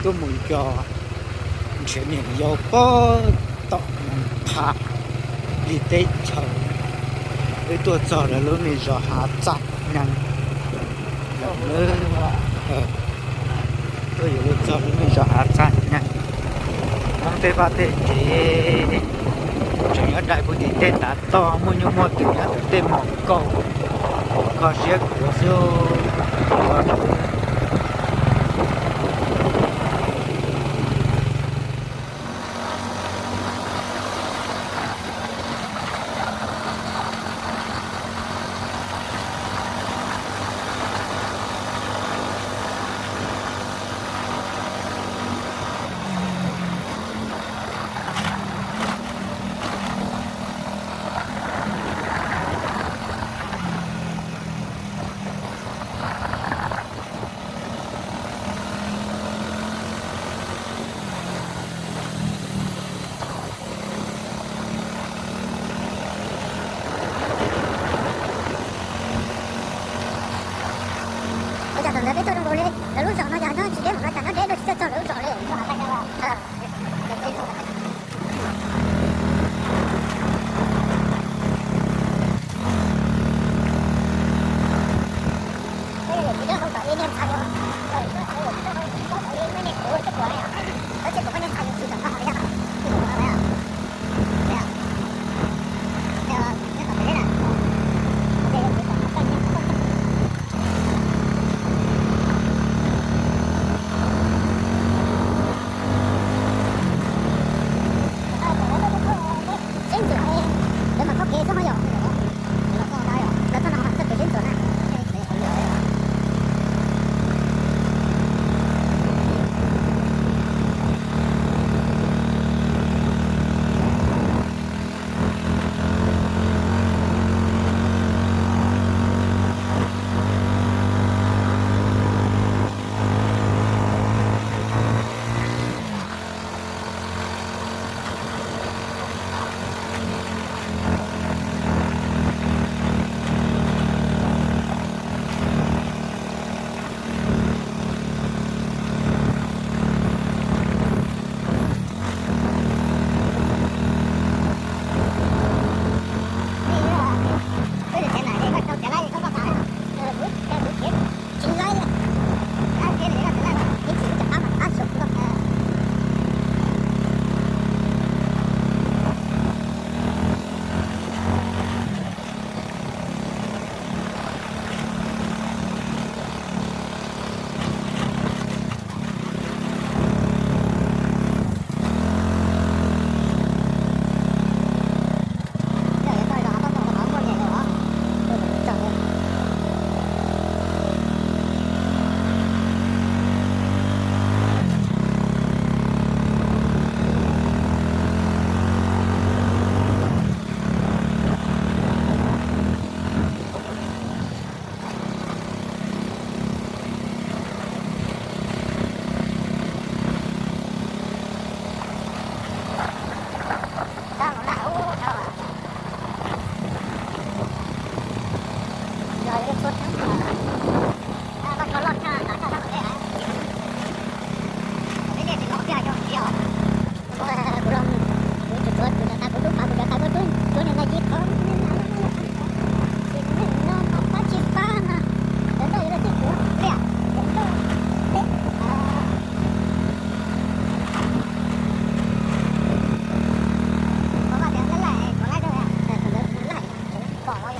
Tuaj mus yos nrhiav niam yau puag tom Moos Phas li teb chaws, wb tuaj txog lawv lub me zos Hav Txaj Nees. Tuaj yuav luag txog lub me zos Hav Txaj Nees. Hmoob tej vaj tej tsev tseem nyob dai puag tim tej tav toj, muaj nyuj muaj twm nyob ntawm tej mom kauj, kho siab khuav xwb. Ua cas thaum ntawd peb tuaj zoo nkaus li lawv lub zos no cas nyob tsis deb, thaum no cas nyob deb dua, tsis txawj txog lawv lub zos li.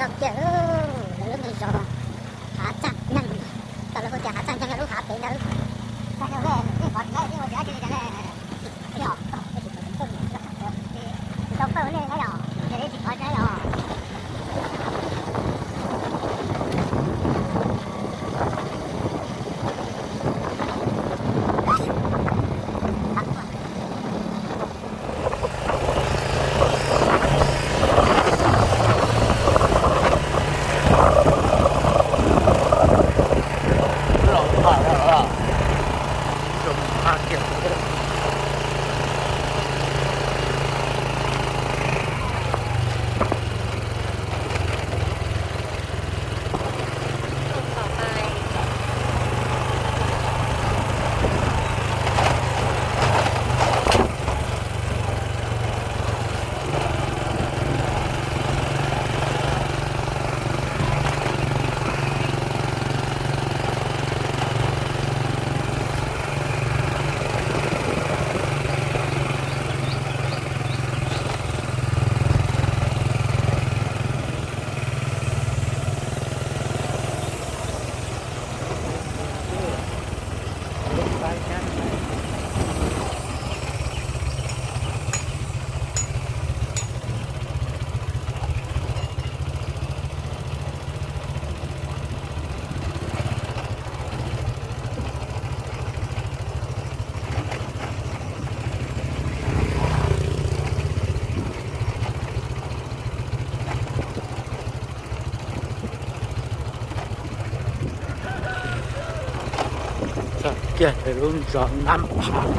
Tau kiag lawv lub me zos. Yog ntawm lub zos Nab Phav.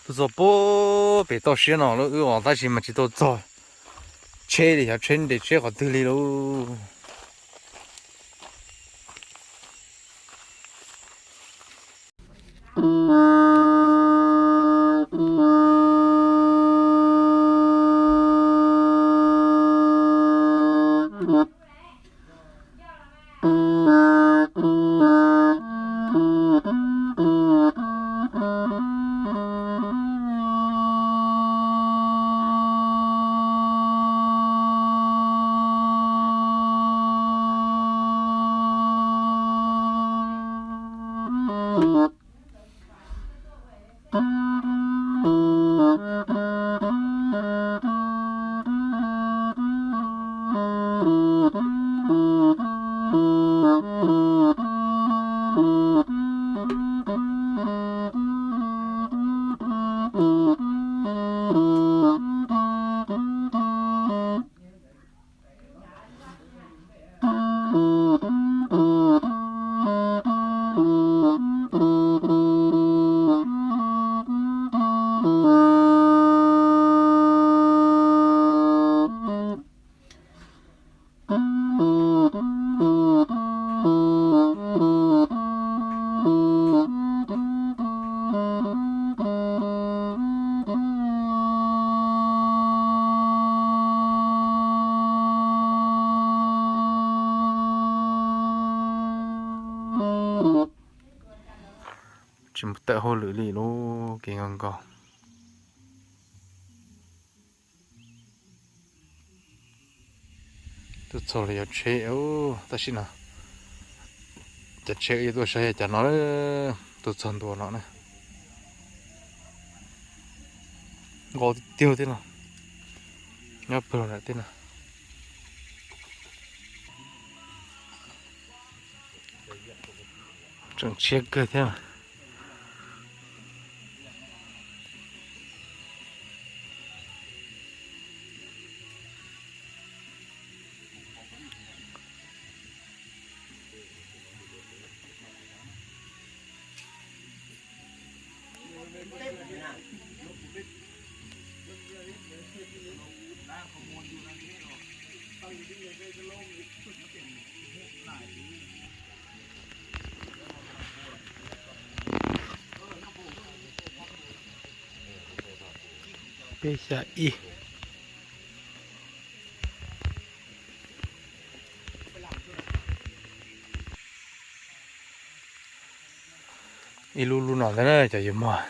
Tuaj txog puag pem toj siab no lawm wb os, tab sis mas tsis tau txog tsheb li, xyov tsheb nres tsheb qhov twg li lauj. Tsis mus tawm hauj lwm li lauj, kev nkaus nkaus. Tuaj txog lawm, yuav tsheb, tab sis no cov tsheb yuav tuaj saib cov no, tuaj txog ntua no na. Nkaus tiag tiag thiab no, nyob pawg lawm thiab no. Tseem tshiab kawg thiab. Peb xya ib. Ib lub lub no ntag na cov yawg mog.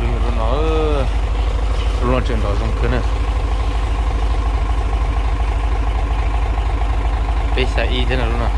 Lub no, lub no tseem nrov zoo kawg na. Peb xya ib thiab na lub no.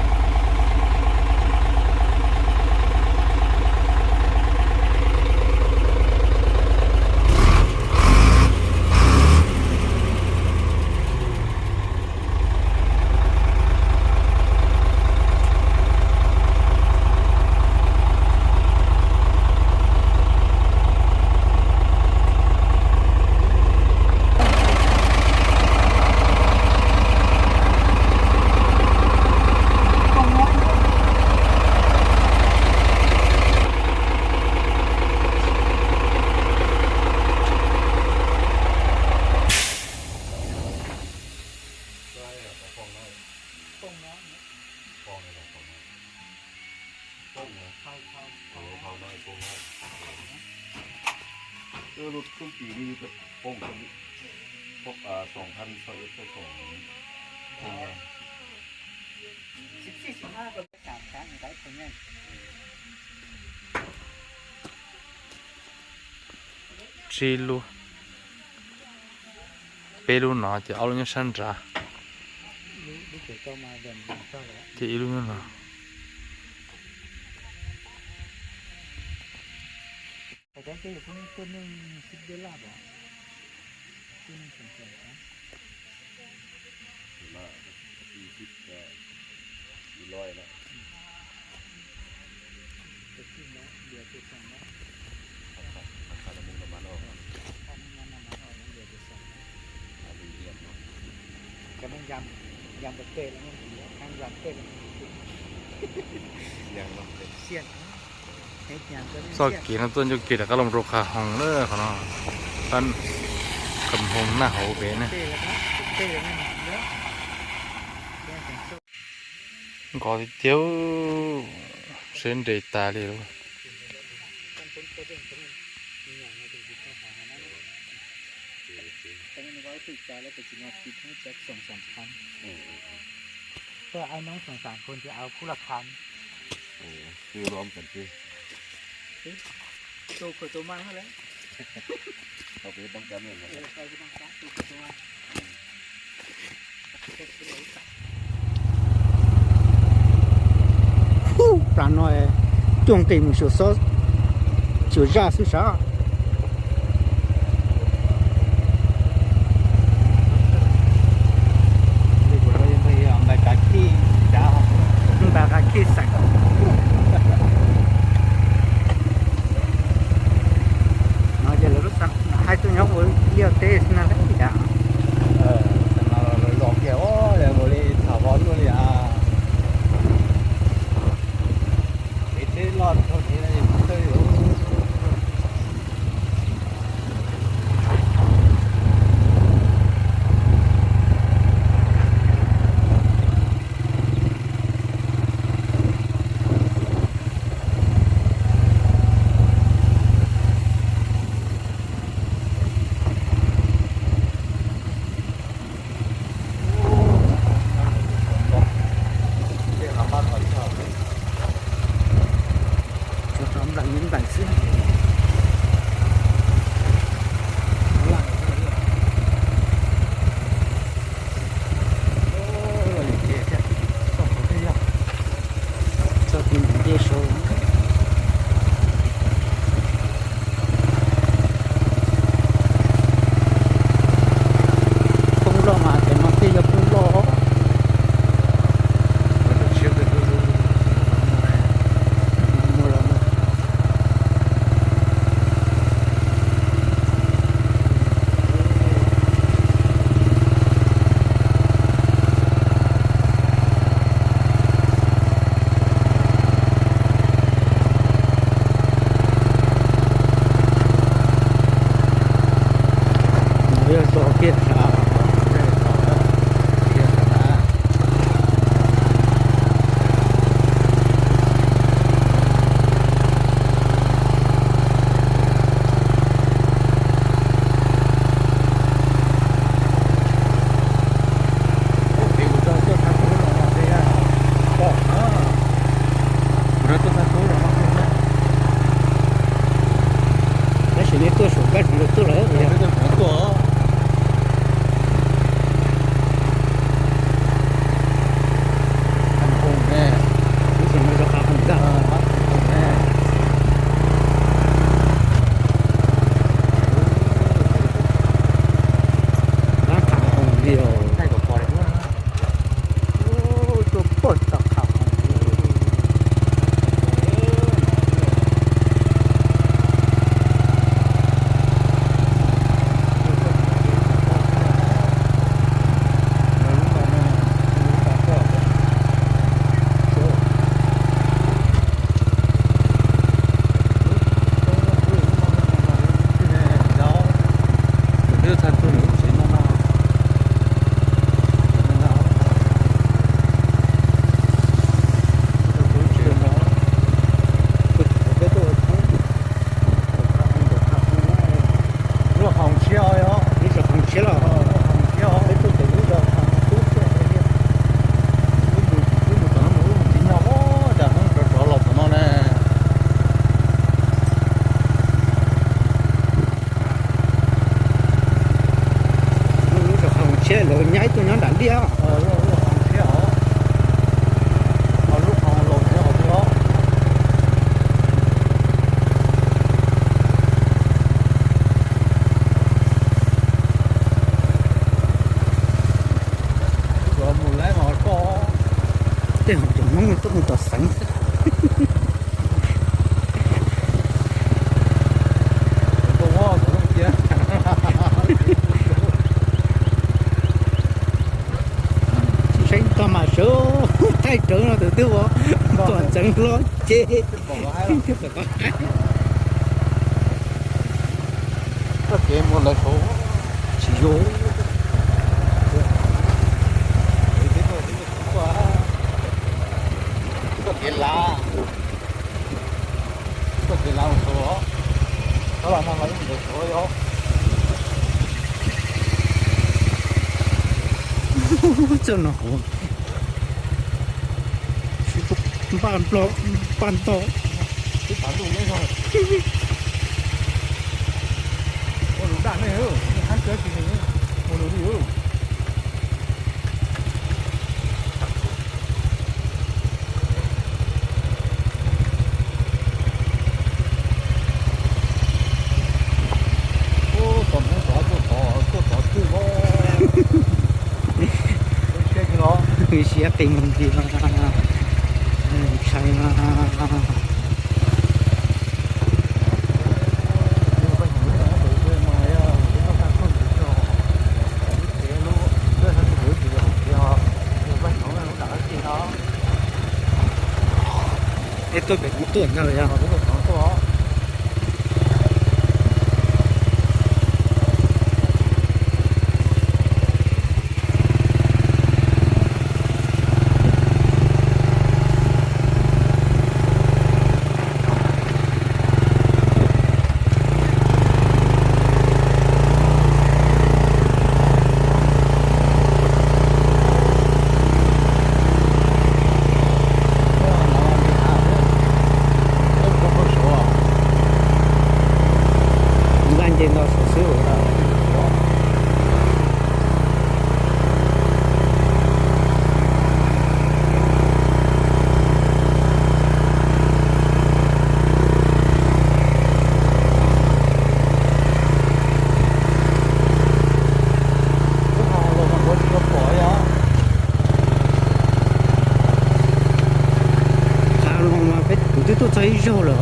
Ơ, lub tub kis li peb poob, poob, à, xoom thaj xoom ib peb xoom, poob nyiaj. Tsib lub, peb lub no ces ob lub nyob sab nrad, ces ib lub nyob no. Txoj kev no tuaj ncauj kev rov qab los rau Qhov Hoom na, qhov no, qhov Hoom naj hauv pem ne. Nkos tiag tiag, seb nres tas li lauj. Ub, plas no cuaj nqis mus xyuas xob, xyuas zaj xwb sav. Npaj qab khij xeem no ces lawv lub xeem hais tuaj nyob ua liaj teb xwb na yom. Lawv zos kiag ua li tham vov luaj li as. Kev tsheb loj dhau kev no es kuv tawj yuav. Tsuas tau nplaim li nplaim xwb. Txoj kev ntawm ncej saud. Poob loj mas cov no thiaj yog poob loj. Yog zos kiag sav. Tab sis neb tuaj saum kab tseem tuaj lawm. Ib txhia no rov qab poob ntag. Pab qhov li os. Tuaj puag tom qhov Txeev hlob ces. Koj kev mus lawv saud tsis yog. Koj kev lav, koj kev lav mus saud os. Koj los no los yeej ntawd saud os. Txoj no hov, npaj nplog, npaj ntoj. Ua lus daj ne, hab tsis ua lus li. Ub, tau hmoov tod tuaj tod, tuaj tod twg los. Siab qis mus ntsis mas, ntshai mas. Es tuaj pem kuv tuaj ntag yog. Nqaj nce nto saum xwb. Qhov no mas peb, kuv twb tuaj txog ib zaug lawm os.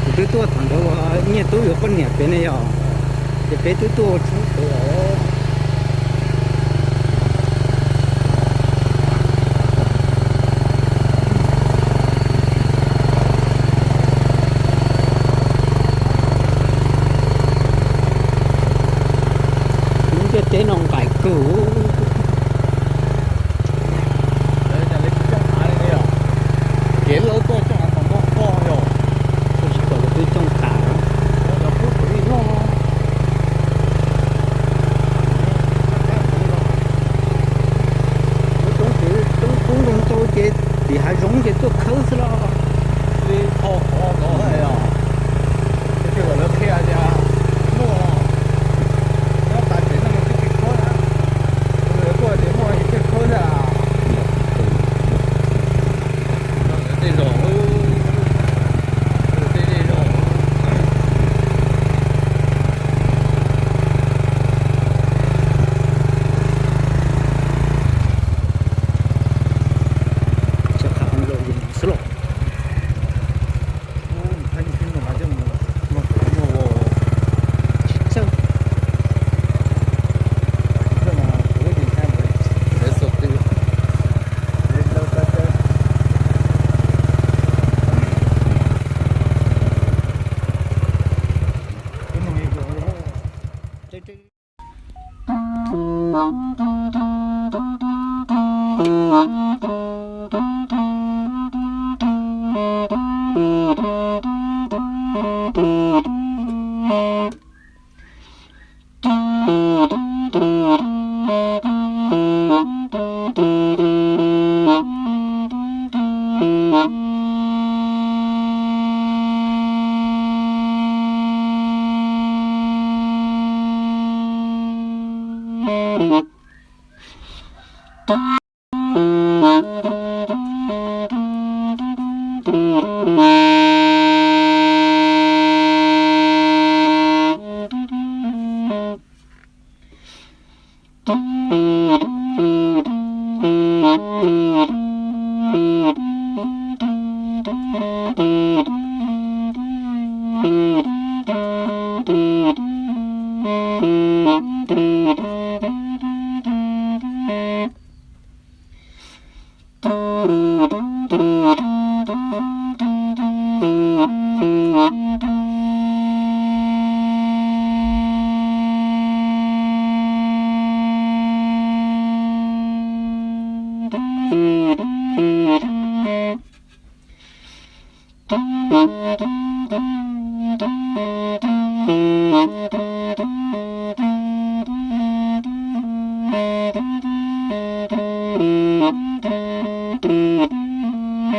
Kuv twb tuaj thaum ntawd uas Nyiaj Tub yuav poj niam pem ne yog, ces peb twb tuaj ua tshoob pem lawm. Lub ntiaj teb no nqaim kawg. Kev laub tuaj coj tom nkoj qoj yog, tsis pom lawv twb coj tas. Cov kub tsuas ib log. Cov roob tsev, roob kub zoo ntau ces tim hav zoov ces tuaj khawb xwb los. Li qhov qhov los os, tab sis kom lawv qhia tias muaj, nyob tas tsev neeg twb tsis khawb na, lawv kuj tias muaj thiaj khawb na. Tej zos, tej zos.